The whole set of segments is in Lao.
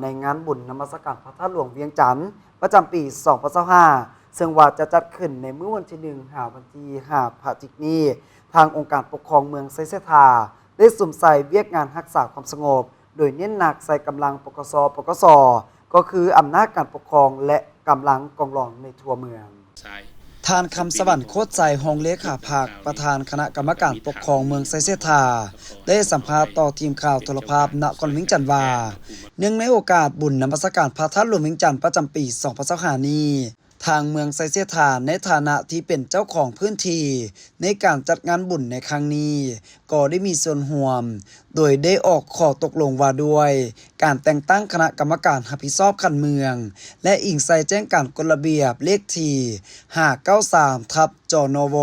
ໃນງານບຸນນະມັດສະການພະທາດຫຼວງວຽງຈັນ ປະຈຳປີສອງພັນຊາວຫ້າ ເຊິ່ງວ່າຈະຈັດຂຶ້ນໃນມື້ວັນທີໜຶ່ງ ຫາວັນທີຫ້າ ພະຈິກນີ້, ທາງອົງການປົກຄອງເມືອງໄຊເສດຖາ ໄດ້ສຸມໃສ່ວຽກງານຮັກສາຄວາມສະຫງົບ ໂດຍເນັ້ນໜັກໃສ່ກຳລັງ ປກສ ປກສ ກໍຄືອຳນາດການປົກຄອງ ແລະ ກຳລັງກອງຫຼອນໃນທົ່ວເມືອງ. ທ່ານ ຄຳສະຫວັນ ໂຄດໄຊ ຮອງເລຂາພັກ ປະທານຄະນະກຳມະການປົກຄອງເມືອງໄຊເສດຖາ ໄດ້ໃຫ້ສຳພາດຕໍ່ທີມຂ່າວໂທລະພາບນະຄອນຫຼວງວຽງຈັນວ່າ, ເນື່ອງໃນໂອກາດບຸນນະມັດສະການພະທາດຫຼວງວຽງຈັນ ປະຈຳປີສອງພັນຊາວຫ້ານີ້, ທາງເມືອງໄຊເສດຖາ ໃນຖານະທີ່ເປັນເຈົ້າຂອງພື້ນທີ່ໃນການຈັດງານບຸນໃນຄັ້ງນີ້ ກໍໄດ້ມີສ່ວນຮ່ວມ ໂດຍໄດ້ອອກຂໍ້ຕົກລົງວ່າດ້ວຍການແຕ່ງຕັ້ງຄະນະກຳມະການຮັບຜິດຊອບຂັ້ນເມືອງ ແລະ ອີງໃສ່ແຈ້ງການກົດລະບຽບເລກທີຫ້າເກົ້າສາມ ທັບ ຈນວ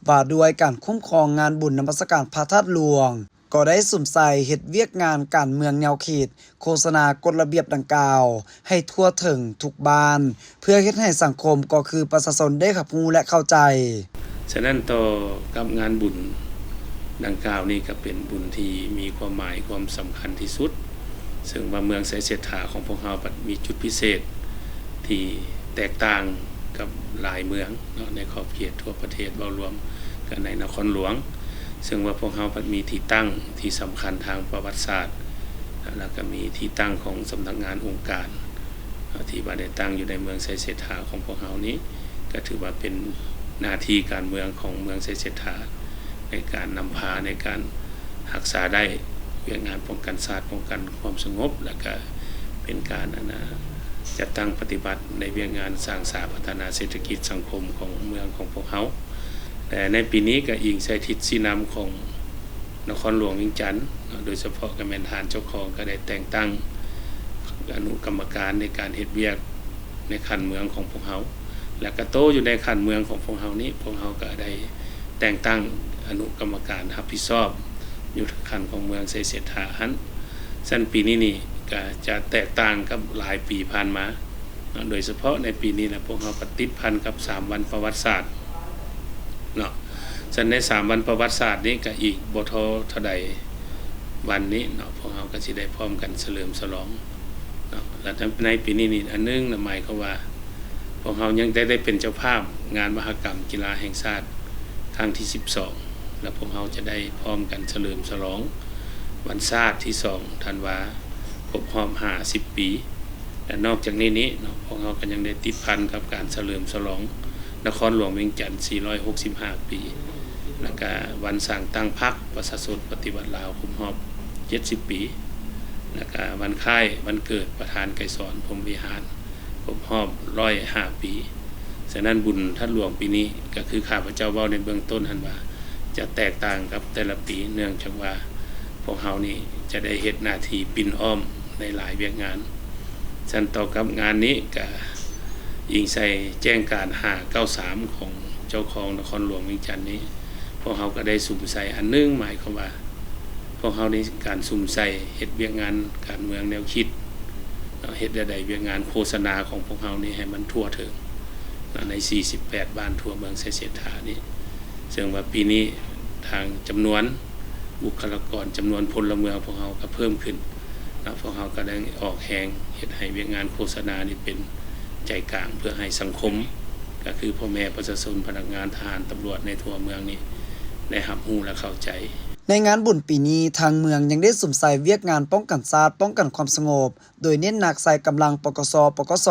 ວ່າດ້ວຍການຄຸ້ມຄອງງານບຸນນະມັດສະການພະທາດຫຼວງ ກໍໄດ້ສຸມໃສ່ເຮັດວຽກງານການເມືອງແນວຄິດ ໂຄສະນາກົດລະບຽບດັ່ງກ່າວໃຫ້ທົ່ວເຖິງທຸກບ້ານ ເພື່ອເຮັດໃຫ້ສັງຄົມ ກໍຄືປະຊາຊົນໄດ້ຮັບຮູ້ ແລະ ເຂົ້າໃຈ. ສະນັ້ນ ຕໍ່ກັບງານບຸນດັ່ງກ່າວນີ້ ກໍເປັນບຸນທີ່ມີຄວາມໝາຍຄວາມສຳຄັນທີ່ສຸດ, ເຊິ່ງວ່າເມືອງໄຊເສດຖາຂອງພວກເຮົາ ບັດມີຈຸດພິເສດທີ່ແຕກຕ່າງກັບຫຼາຍເມືອງເນາະ ໃນຂອບເຂດທົ່ວປະເທດ ເວົ້າລວມກັນໃນນະຄອນຫຼວງ, ເຊິ່ງວ່າພວກເຮົາບັດມີທີ່ຕັ້ງທີ່ສຳຄັນທາງປະຫວັດສາດ ແລ້ວກໍມີທີ່ຕັ້ງຂອງສຳນັກງານອົງການ ທີ່ວ່າໄດ້ຕັ້ງຢູ່ໃນເມືອງໄຊເສດຖາຂອງພວກເຮົານີ້ ກໍຖືວ່າເປັນໜ້າທີ່ການເມືອງຂອງເມືອງໄຊເສດຖາ ໃນການນຳພາ ໃນການຮັກສາໄດ້ວຽກງານປ້ອງກັນຊາດ ປ້ອງກັນຄວາມສະຫງົບ ແລ້ວກະເປັນການ ອັນນາ ຈັດຕັ້ງປະຕິບັດໃນວຽກງານສ້າງສາພັດທະນາເສດຖະກິດສັງຄົມຂອງເມືອງຂອງພວກເຮົາ. ແລະ ໃນປີນີ້ກໍອີງໃສ່ທິດຊີ້ນຳຂອງນະຄອນຫຼວງວຽງຈັນເນາະ, ໂດຍສະເພາະກໍແມ່ນທ່ານເຈົ້າຄອງກໍໄດ້ແຕ່ງຕັ້ງອະນຸກຳມະການໃນການເຮັດວຽກໃນຂັ້ນເມືອງຂອງພວກເຮົາ ແລະ ກະໂຕຢູ່ໃນຂັ້ນເມືອງຂອງພວກເຮົານີ້ ພວກເຮົາກໍໄດ້ແຕ່ງຕັ້ງອະນຸກຳມະການຮັບຜິດຊອບຢູ່ຂັ້ນຂອງເມືອງໄຊເສດຖາຫັ້ນ. ຊັ້ນປີນີ້ນີ້ກໍຈະແຕກຕ່າງກັບຫຼາຍປີຜ່ານມາເນາະ, ໂດຍສະເພາະໃນປີນີ້ນະ ພວກເຮົາກໍຕິດພັນກັບສາມວັນປະຫວັດສາດເນາະ. ຊັ້ນໃນສາມວັນປະຫວັດສາດນີ້ ກໍອີກບໍ່ທໍ່ເທົ່າໃດວັນນີ້ເນາະ ພວກເຮົາກໍຊິໄດ້ພ້ອມກັນສະເຫຼີມສະຫຼອງເນາະ. ແລະ ໃນປີນີ້ນີ້ ອັນໜຶ່ງນະ ໝາຍຄວາມວ່າ ພວກເຮົາຍັງໄດ້ ໄດ້ເປັນເຈົ້າພາບງານມະຫະກຳກິລາແຫ່ງຊາດຄັ້ງທີສິບສອງ ແລະ ພວກເຮົາຈະໄດ້ພ້ອມກັນສະເຫຼີມສະຫຼອງວັນຊາດທີສອງທັນວາ ຄົບຮອບຫ້າສິບປີ. ແລະ ນອກຈາກນີ້ນີ້ເນາະ ພວກເຮົາກໍຍັງໄດ້ຕິດພັນກັບການສະເຫຼີມສະຫຼອງນະຄອນຫຼວງວຽງຈັນສີ່ຮ້ອຍຫົກສິບຫ້າປີ, ແລ້ວກະວັນສ້າງຕັ້ງພັກປະຊາຊົນປະຕິວັດລາວຄົບຮອບເຈັດສິບປີ, ແລ້ວກະວັນຄ້າຍວັນເກີດປະທານໄກສອນ ພົມວິຫານ ຄົບຮອບຮ້ອຍຫ້າປີ. ສະນັ້ນ ບຸນທາດຫຼວງປີນີ້ ກໍຄືຂ້າພະເຈົ້າເວົ້າໃນເບື້ອງຕົ້ນຫັ້ນວ່າ ຈະແຕກຕ່າງກັບແຕ່ລະປີ ເນື່ອງຈາກວ່າພວກເຮົານີ້ຈະໄດ້ເຮັດໜ້າທີ່ປິ່ນອ້ອມໃນຫຼາຍວຽກງານ. ຊັ້ນຕໍ່ກັບງານນີ້ ກະອີງໃສ່ແຈ້ງການຫ້າເກົ້າສາມຂອງເຈົ້າຄອງນະຄອນຫຼວງວຽງຈັນນີ້ ພວກເຮົາກໍໄດ້ສຸມໃສ່ອັນໜຶ່ງ ໝາຍຄວາມວ່າ ພວກເຮົາໃນການສຸມໃສ່ເຮັດວຽກງານການເມືອງແນວຄິດເນາະ, ເຮັດແນວໃດວຽກງານໂຄສະນາຂອງພວກເຮົານີ້ໃຫ້ມັນທົ່ວເຖິງເນາະ ໃນສີ່ສິບແປດບ້ານທົ່ວເມືອງໄຊເສດຖານີ້. ເຊິ່ງວ່າປີນີ້ທາງຈຳນວນບຸກຄະລາກອນ, ຈຳນວນພົນລະເມືອງພວກເຮົາກໍເພີ່ມຂຶ້ນເນາະ, ພວກເຮົາກໍໄດ້ອອກແຮງເຮັດໃຫ້ວຽກງານໂຄສະນານີ້ເປັນໃຈກາງ ເພື່ອໃຫ້ສັງຄົມ ກໍຄືພໍ່ແມ່ປະຊາຊົນ, ພະນັກງານ, ທະຫານ, ຕຳຫຼວດໃນທົ່ວເມືອງນີ້ ໄດ້ຮັບຮູ້ ແລະ ເຂົ້າໃຈ. ໃນງານບຸນປີນີ້ ທາງເມືອງຍັງໄດ້ສຸມໃສ່ວຽກງານປ້ອງກັນຊາດ, ປ້ອງກັນຄວາມສະຫງົບ, ໂດຍເນັ້ນໜັກໃສ່ກຳລັງ ປກສ, ປກສ,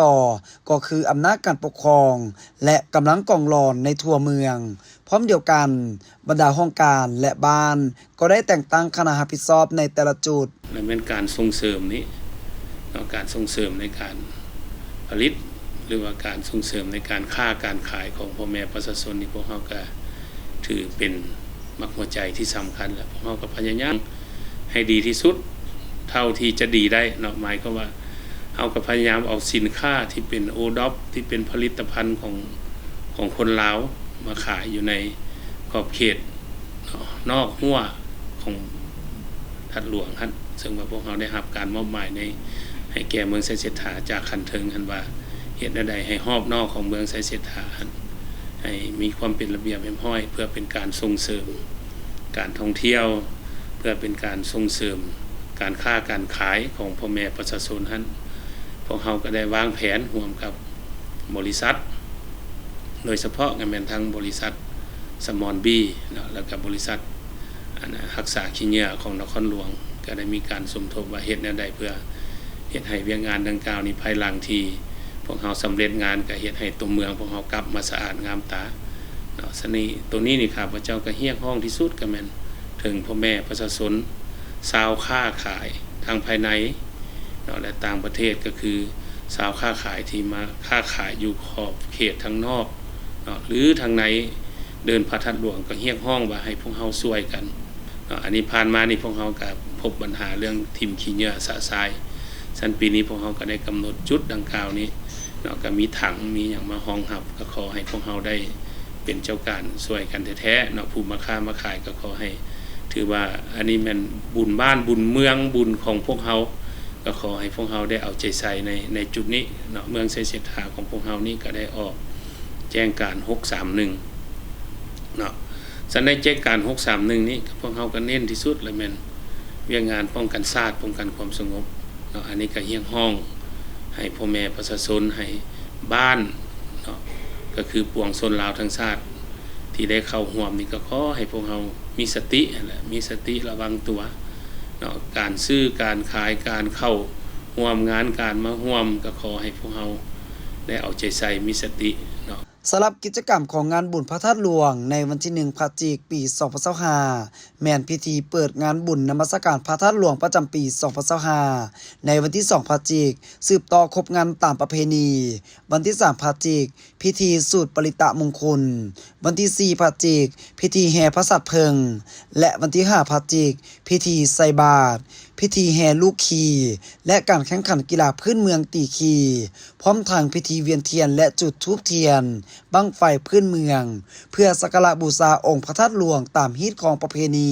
ກໍຄືອຳນາດການປົກຄອງ ແລະ ກຳລັງກອງຫຼອນໃນທົ່ວເມືອງ. ພ້ອມດຽວກັນ, ບັນດາຫ້ອງການ ແລະ ບ້ານ ກໍໄດ້ແຕ່ງຕັ້ງຄະນະຮັບຜິດຊອບໃນແຕ່ລະຈຸດ. ແລະ ແມ່ນການສົ່ງເສີມນີ້ເນາະ, ການສົ່ງເສີມໃນການຜະລິດ ຫຼືວ່າການສົ່ງເສີມໃນການຄ້າການຂາຍຂອງພໍ່ແມ່ປະຊາຊົນນີ້ ພວກເຮົາກໍຖືເປັນໝາກຫົວໃຈທີ່ສຳຄັນ ແລະ ພວກເຮົາກໍພະຍາຍາມໃຫ້ດີທີ່ສຸດເທົ່າທີ່ຈະດີໄດ້ເນາະ. ໝາຍຄວາມວ່າ ເຮົາກໍພະຍາຍາມເອົາສິນຄ້າທີ່ເປັນໂອດອບ ທີ່ເປັນຜະລິດຕະພັນຂອງ ຂອງຄົນລາວມາຂາຍຢູ່ໃນຂອບເຂດ ເນາະ ນອກຮົ້ວຂອງທາດຫຼວງຫັ້ນ, ເຊິ່ງວ່າພວກເຮົາໄດ້ຮັບການມອບໝາຍໃນ ໃຫ້ແກ່ເມືອງໄຊເສດຖາຈາກຂັ້ນເທິງຫັ້ນວ່າ ເຮັດແນວໃດໃຫ້ຮອບນອກຂອງເມືອງໄຊເສດຖາຫັ້ນ ໃຫ້ມີຄວາມເປັນລະບຽບຮຽບຮ້ອຍ ເພື່ອເປັນການສົ່ງເສີມການທ່ອງທ່ຽວ, ເພື່ອເປັນການສົ່ງເສີມ ການຄ້າການຂາຍຂອງພໍ່ແມ່ປະຊາຊົນຫັ້ນ ພວກເຮົາກໍໄດ້ວາງແຜນຮ່ວມກັບບໍລິສັດ ໂດຍສະເພາະກໍແມ່ນທາງບໍລິສັດສະມອນບີເນາະ ແລ້ວກໍບໍລິສັດ ອັນ ຮັກສາຂີ້ເຫຍື້ອຂອງນະຄອນຫຼວງ ກໍໄດ້ມີການສົມທົບວ່າເຮັດແນວໃດເພື່ອເຮັດໃຫ້ວຽກງານດັ່ງກ່າວນີ້ ພາຍຫຼັງທີ່ພວກເຮົາສຳເລັດງານ ກໍເຮັດໃຫ້ຕົວເມືອງພວກເຮົາກັບມາສະອາດງາມຕາເນາະ. ສະນີ້ ໂຕນີ້ນີ້ ຂ້າພະເຈົ້າກໍຮຽກຮ້ອງທີ່ສຸດ ກໍແມ່ນເຖິງພໍ່ແມ່ປະຊາຊົນ ຊາວຄ້າຂາຍທັງພາຍໃນເນາະ ແລະ ຕ່າງປະເທດ ກໍຄືຊາວຄ້າຂາຍທີ່ມາຄ້າຂາຍຢູ່ຂອບເຂດທາງນອກເນາະ ຫຼື ທາງໃນເດີ່ນພະທາດຫຼວງ ກໍຮຽກຮ້ອງວ່າໃຫ້ພວກເຮົາຊ່ວຍກັນເນາະ. ອັນນີ້ຜ່ານມານີ້ ພວກເຮົາກໍພົບບັນຫາເລື່ອງຖິ້ມຂີ້ເຫຍື້ອຊະຊາຍ. ຊັ້ນປີນີ້ພວກເຮົາກໍໄດ້ກຳນົດຈຸດດັ່ງກ່າວນີ້ເນາະ ກໍມີຖັງມີຫຍັງມາຮອງຮັບ ກໍຂໍໃຫ້ພວກເຮົາໄດ້ເປັນເຈົ້າການຊ່ວຍກັນແທ້ໆເນາະ. ຜູ້ມາຄ້າມາຂາຍກໍຂໍໃຫ້ ຖືວ່າອັນນີ້ແມ່ນບຸນບ້ານບຸນເມືອງ ບຸນຂອງພວກເຮົາ ກໍຂໍໃຫ້ພວກເຮົາໄດ້ເອົາໃຈໃສ່ໃນ ໃນຈຸດນີ້ເນາະ. ເມືອງໄຊເສດຖາຂອງພວກເຮົານີ້ກໍໄດ້ອອກແຈ້ງການຫົກສາມໜຶ່ງເນາະ. ຊັ້ນໃນແຈ້ງການຫົກສາມໜຶ່ງນີ້ ພວກເຮົາກໍເນັ້ນທີ່ສຸດລະແມ່ນວຽກງານປ້ອງກັນຊາດ ປ້ອງກັນຄວາມສະຫງົບເນາະ. ອັນນີ້ກໍຮຽກຮ້ອງໃຫ້ພໍ່ແມ່ປະຊາຊົນ ໃຫ້ບ້ານເນາະ ກໍຄືປວງຊົນລາວທັງຊາດ ທີ່ໄດ້ເຂົ້າຮ່ວມນີ້ ກໍຂໍໃຫ້ພວກເຮົາມີສະຕິຫັ້ນແຫຼະ ມີສະຕິລະວັງຕົວເນາະ. ການຊື້ການຂາຍ ການເຂົ້າຮ່ວມງານ ການມາຮ່ວມ ກໍຂໍໃຫ້ພວກເຮົາໄດ້ເອົາໃຈໃສ່ ມີສະຕິເນາະ. ສຳລັບກິດຈະກຳຂອງງານບຸນພະທາດຫຼວງໃນວັນທີໜຶ່ງພະຈິກ ປີສອງພັນຊາວຫ້າ ແມ່ນພິທີເປີດງານບຸນນະມັດສະການພະທາດຫຼວງປະຈຳປີສອງພັນຊາວຫ້າ ໃນວັນທີສອງພະຈິກ ສືບຕໍ່ຄົບງານຕາມປະເພນີ, ວັນທີສາມພະຈິກ ພິທີສູດປະລິຕະມຸງຄຸນ, ວັນທີສີ່ພະຈິກ ພິທີແຫ່ພະສາດເຜິ້ງ ແລະ ວັນທີຫ້າພະຈິກ ພິທີໃສ່ບາດ, ພິທີແຫ່ລູກຂີ່ ແລະ ການແຂ່ງຂັນກິລາພື້ນເມືອງຕີຂີ່ ພ້ອມທັງພິທີວຽນທຽນ ແລະ ຈູດທູບທຽນບັ້ງໄຟພື້ນເມືອງ ເພື່ອສັກກາລະບູຊາອົງພະທາດຫຼວງຕາມຮີດຄອງປະເພນີ.